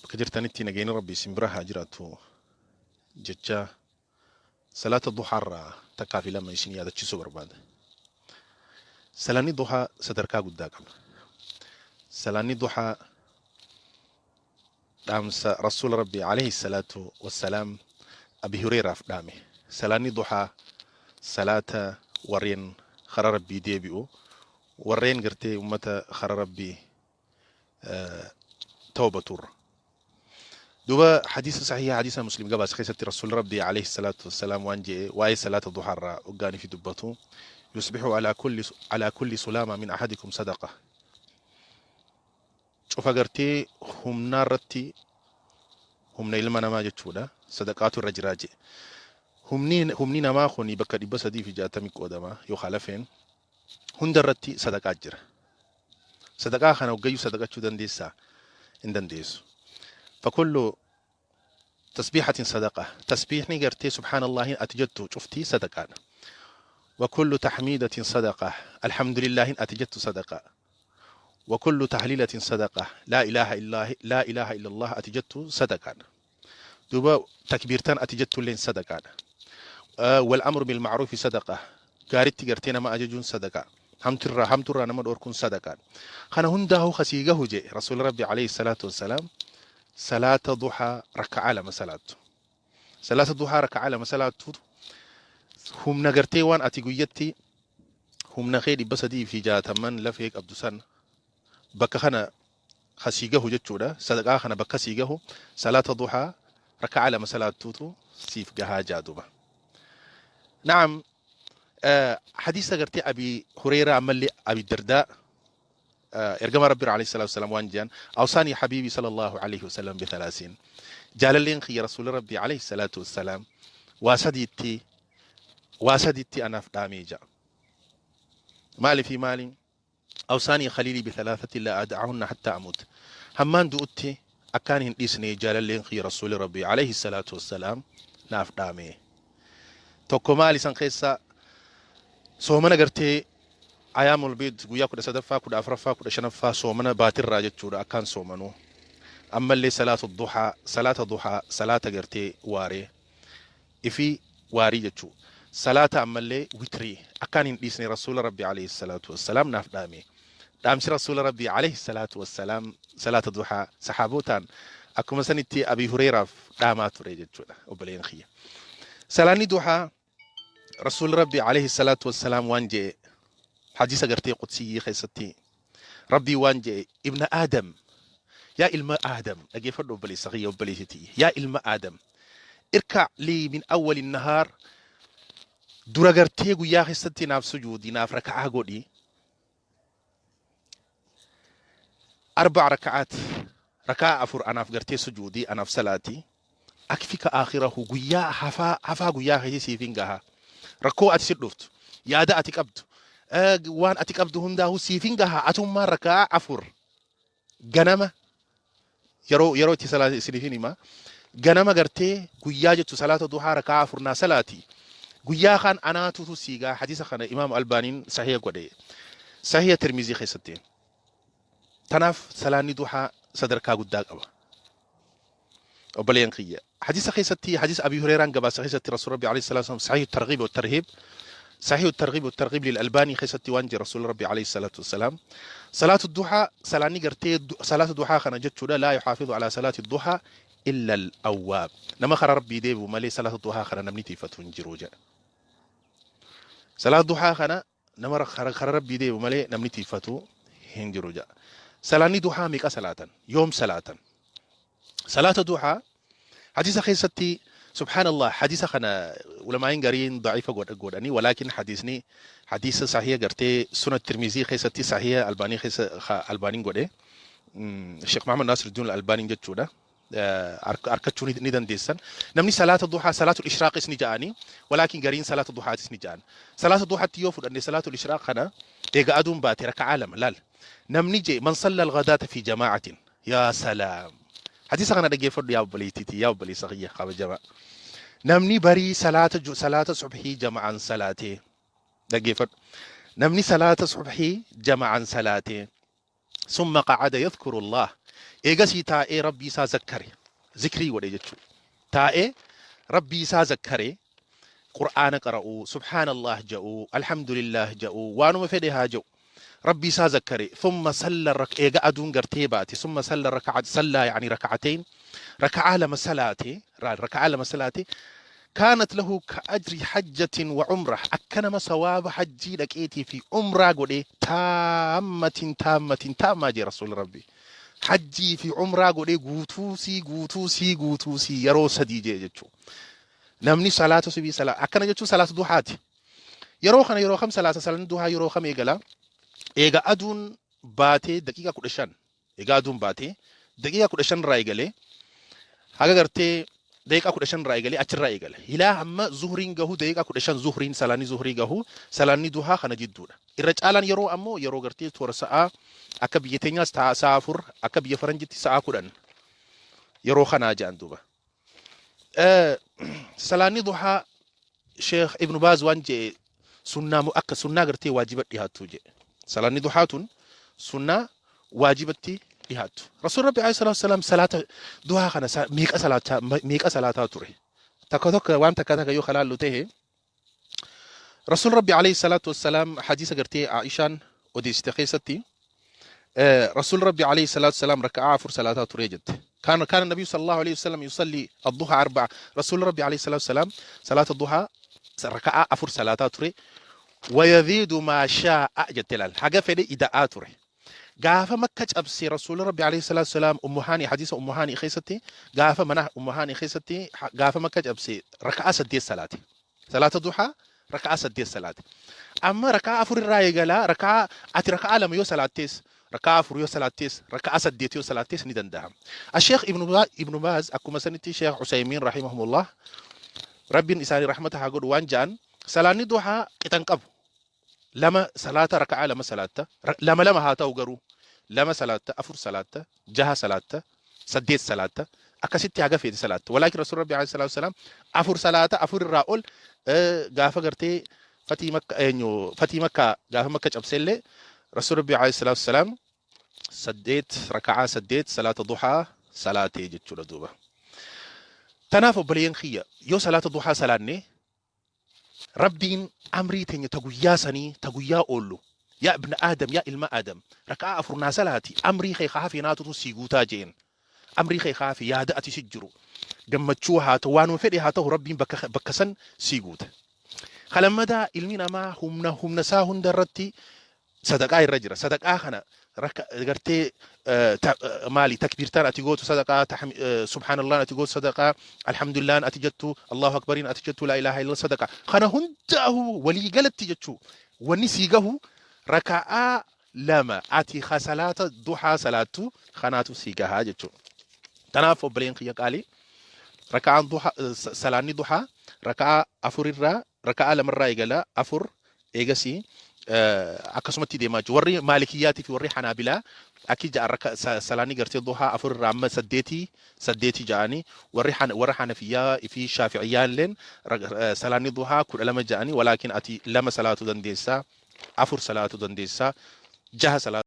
Bakka jirtanitti nageenyi Rabbii isin bira haa jiraatu jecha salaata duhaarraa takkaa fi lama isin yaadachiisuu barbaada. Salaanni duhaa sadarkaa guddaa qaba. Salaanni duhaa dhaamsa Rasuula Rabbii alayhi salaatu wassalaam Abi Hureeraaf dhaame. Salaanni duhaa salaata warreen karaa Rabbii deebi'u, warreen gartee ummata karaa Rabbii tawbaturra. Duuba hadiisa sahiha, hadiisa Muslim gabaase keessatti, Rasuulli Rabbii alayhi salaatu wassalaam waan jedhe waa'ee salaata duhaarraa hoggaanii fi dubbatu: yusbihu ala kulli sulaama min ahadikum sadaqa. Cufa gartee humnaa irratti, humna ilma namaa jechuudha, sadaqaatu irra jiraa jedhe. Humni namaa kun bakka 360 qoodama yookaan lafeen hunda irratti sadaqaa jira. Sadaqaa kana hoggayyuu sadaqachuu dandeessaa? Hin dandeessu. فكل تسبيحة صدقة، تسبيحني gartee سبحان الله ati jettu cuftii sadaqaadha. وكل تحميدة صدقة، الحمد لله ati jettu صدقة. وكل تهليلة صدقة، لا إله إلا لا إله إلا الله ati jettu صدقة. دوبا تكبيرتان ati jettu illeen صدقة. والأمر بالمعروف صدقة، gaaritti gartee nama ajajuun صدقة. Hamturraa nama dhorkuun صدقة. Kana hundaa'uu kasii gahu je Rasuulli Rabbi alayhi salaatu wassalaam salaata duhaa raka'aa lama salaattu. Salaata duhaa raka'aa lama salaattu humna gartee waan ati guyyatti humna kee 360n lafee qabdu san bakka kana kasii gahu jechuudha. Sadaqaa kana bakka sii gahu salaata duhaa raka'aa lama salaattuutu siif gahaa jaaduba. Naam, hadiisa gartee Abi Hureeraa, ammallee Abi Dardaa, ergama Rabbi alayhi salaatu wasalaam waan jedhan: أوصاني حبيبي صلى الله عليه وسلم بثلاث، jaalalleen kiyya Rasuula Rabbi alayhi salaatu wasalaam waa sadiitti anaaf dhaamee ja'a. Maali fi maali? أوصاني خليلي بثلاثة لا أدعهن حتى أموت، hammaan du'utti akkaan hin dhiisne jaalalleen kiyya Rasuuli Rabbi alayhi salaatu wassalaam naaf dhaame. Tokko maali san keessa? Soomana gartee ayaamul biid, guyyaa 13ffaa, 14ffaa, 15ffaa, soomana baatirraa jechuudha, akkaan soomanuu. Ammallee salaatu duhaa, salaata duhaa, salaata gartee waaree ifi waarii jechuu, salaata ammallee witrii akkaan hin dhiisne Rasuula Rabbi alayhi salaatu wassalaam naaf dhaame. Dhaamsi Rasuula Rabbi alayhi salaatu wassalaam salaata duhaa saxaabotaan akkuma sanitti Abi Hureeraaf dhaamaa ture jechuudha. Obboleen kiyya, salaanni duhaa Rasuulli Rabbi alayhi salaatu wassalaam waan jedhe hadiisa gartee qudsiyyi keessatti, Rabbii waan jedhe: ابن آدم، yaa ilma Aadam, dhageeffadhu obboleessa kiyya, obboleessitii, yaa ilma Aadam, اركع لي من أول النهار، dura gartee guyyaa keessatti naaf sujuudi, naaf raka'aa godhi، أربع ركعات، raka'aa afur anaaf gartee sujuudii anaaf salaatii، أكفك آخره، guyyaa hafaa guyyaa keessa siif hin gaha. Rakkoo ati si dhuftu, yaada ati qabdu, waan ati qabdu hundaa'uu siif hin gaha. Atummaan raka'aa afur ganama yeroo itti salaata isiniif hin hima. Ganama gartee guyyaa jettu salaata duhaa raka'aa afur naa salaati, guyyaa kan anaatutu siigaa. Hadiisa kana Imaam Albaaniin sahiha godhe, Sahiha Tirmizii keessatti. Tanaaf salaanni duhaa sadarkaa guddaa qaba. Obboleen kiyya, hadiisa keessatti, hadiisa Abi Hureeraan gabaasa keessatti, Rasuul Rabbi alayhi salaatu wasalam, Sahihu Targhiib wa Tarhiib, Sahihu Targhiib wa Targhiib lil Albaanii keessatti waan jira, Rasuul Rabbi alayhi salaatu wasalaam salaatu duhaa, salaanni gartee salaatu duhaa kana jechuudha، لا يحافظ على صلاة الضحى إلا الأواب، nama karaa Rabbii deebi'u malee salaatu duhaa kana namni tiifatu hin jiru jedha. Salaatu duhaa kana nama karaa Rabbii deebi'u malee namni tiifatu hin jiru jedha. Salaanni duhaa meeqa salaatan? Yoom salaatan salaata duhaa? Hadiisa keessatti, subhaanallah, hadiisa kana ulamaa'iin gariin da'iifa godhanii, walaakin hadiisni hadiisa sahiha gartee Suna Tirmizii keessatti, sahiha Albaanii keessa Albaaniin godhe, Sheekh Muhammad Nasir Albaaniin jechuudha, arkachuu ni dandeessan. Namni salaata duhaa, salaatu ishraaqis ni ja'anii, walaakin gariin salaata duhaatis ni ja'an. Salaata duhaatti yoo fudhanne, salaatu ishraaq kana eega aduun baate raka'aa lama laal. Namni je من صلى الغداة في جماعة، يا سلام، hadiisa kana dhaggeeffadhu yaa obboleettiiti, yaa obboleessa kiyya kabajamaa. Namni barii salaata subhii jama'aan salaatee, dhaggeeffadhu, namni salaata subhii jama'aan salaatee، ثم قعد يذكر الله، Eegasii taa'ee Rabbii isaa zakkare. Zikrii godhe jechuudha. Taa'ee Rabbii isaa zakkare, Qur'aana qara'uu, subhaanallah ja'uu, alhamdulillah ja'uu, waanuma fedhe haa ja'u. Rabbii isaa zakkare. Thumma salla eega aduun gartee baate, summa salla raka'a, sallaa yani raka'atain, raka'aa lama salaate, raka'aa lama salaate. Kaanat lahu ka ajri hajjatin wa umrah, akka nama sawaaba hajjii dhaqeetii fi umraa godhee taammatin taammatin taammaa jee Rasuulli Rabbii. Hajjii fi umraa godhee guutuu sii guutuu sii guutuu sii yeroo sadii jee jechuudha. Namni salaata subii akkana jechuun salaata duhaati. Yeroo kana yeroo kam salaata salanni duhaa yeroo kam eegala? Eega aduun baatee daqiiqaa 15, eega aduun baatee daqiiqaa 15 irraa eegalee haga gartee daqiiqaa 15 irraa eegalee achirraa eegala. Hilaa hamma zuhriin gahu daqiiqaa 15 zuhriin salaanni zuhrii gahu salaanni duhaa kana jidduudha. Irra caalaan yeroo ammoo yeroo gartee toora sa'aa akka biyya teenyaas sa'a 4, akka biyya faranjitti sa'a 10 yeroo kanaa jedhan duuba. Salaanni duhaa Sheekh Ibn Baaz waan jedhe sunnaa akka sunnaa gartee waajiba dhiyaattu jedhe. Salaanni duhaa tun sunnaa waajibatti dhiyaattu. Rasuul Rabbi alayhi salaatu wasalaam salaata duhaa kana meeqa salaataa meeqa salaataa ture? Takka tokko waan takka takka yoo kalaallu ta'e, Rasuul Rabbi alayhi salaatu wasalaam hadiisa gartee Aishaan odeessite keessatti Rasuul Rabbi alayhi salaatu wasalaam raka'aa 4 salaataa ture jette. كان النبي صلى الله عليه وسلم يصلي الضحى 4. رسول ربي عليه الصلاة والسلام صلاة الضحى ركعة 4 صلاة ture ويزيد ما شاء jette laal. Haga fedhe ida'aa ture. Gaafa Makka cabse Rasuul Rabbi alayhi salaatu wasalaam Ummu Haani, hadiisa Ummu Haani keessatti, gaafa mana Ummu Haani keessatti gaafa Makka cabse raka'aa 8 salaate. Salaata duhaa raka'aa 8 salaate. Amma raka'aa 4 irraa eegalaa, raka'aa ati raka'aa 2 yoo salaattees, raka'aa 4 yoo salaattees, raka'aa 8 yoo salaattees ni danda'ama. Asheekh Ibnu Baaz akkuma sanitti Sheekh Usaymiin rahimahumullah, Rabbiin isaanii rahmata haa godhu, waan ja'an salaanni duhaa qixan qabu. Lama salaata, raka'aa 2 salaatta, lama lama haa ta'u garuu, 2 salaatta, 4 salaatta, 6 salaatta, 8 salaatta, akkasitti haga feete salaatta. Walaakin Rasuul Rabbi alayhi salaatu wasalaam 4 salaata, 4 irraa ol gaafa gartee fatii Makka eenyu fatii Makka gaafa Makka cabsellee Rasuul Rabbi alayhi salaatu wasalaam 8, raka'aa 8 salaata duhaa salaatee jechuudha duuba. Tanaaf obboleeyyan kiyya, yoo salaata duhaa salaanne Rabbiin amrii teenya ta guyyaa sanii ta guyyaa oollu, yaa ibna Aadam, yaa ilma Aadam, raka'aa 4 naa salaati, amrii kee ka hafe naatutu sii guutaa jeen. Amrii kee ka hafe, yaada ati si jiru, gammachuu haa ta'u, waanuma fedhe haa ta'u, Rabbiin bakka san sii guuta. Kalammadaa ilmi namaa humna isaa hunda irratti sadaqaa irra jira. Sadaqaa kana rakka gartee maali takbiirtaan ati gootu sadaqaa, subhaanallaan ati gootu sadaqaa, alhamdulillaan ati jettu, Allahu akbariin ati jettu, laa ilaaha illallah sadaqaa. Kana hundaahu walii galatti jechuu wanni sii gahu raka'aa 2 ati ka salaata duhaa salaattu kanaatu sii gahaa jechuu. Tanaaf obboleen kiyya qaalii, raka'aan duhaa salaanni duhaa raka'aa 4 irraa, raka'aa 2 irraa eegala, 4 eegasii akkasumatti deemaa jiru. Warri Maalikiyyaatii fi warri Hanaabilaa akki ja'a raka salaanni gartee duhaa 4 irraa amma 8 ja'anii, warri warra Hanafiyyaa fi Shaafi'iyyaa illeen salaanni duhaa 12 ja'anii. Walaakin ati 2 salaatu dandeessaa, 4 salaatu dandeessaa, 6 salaatu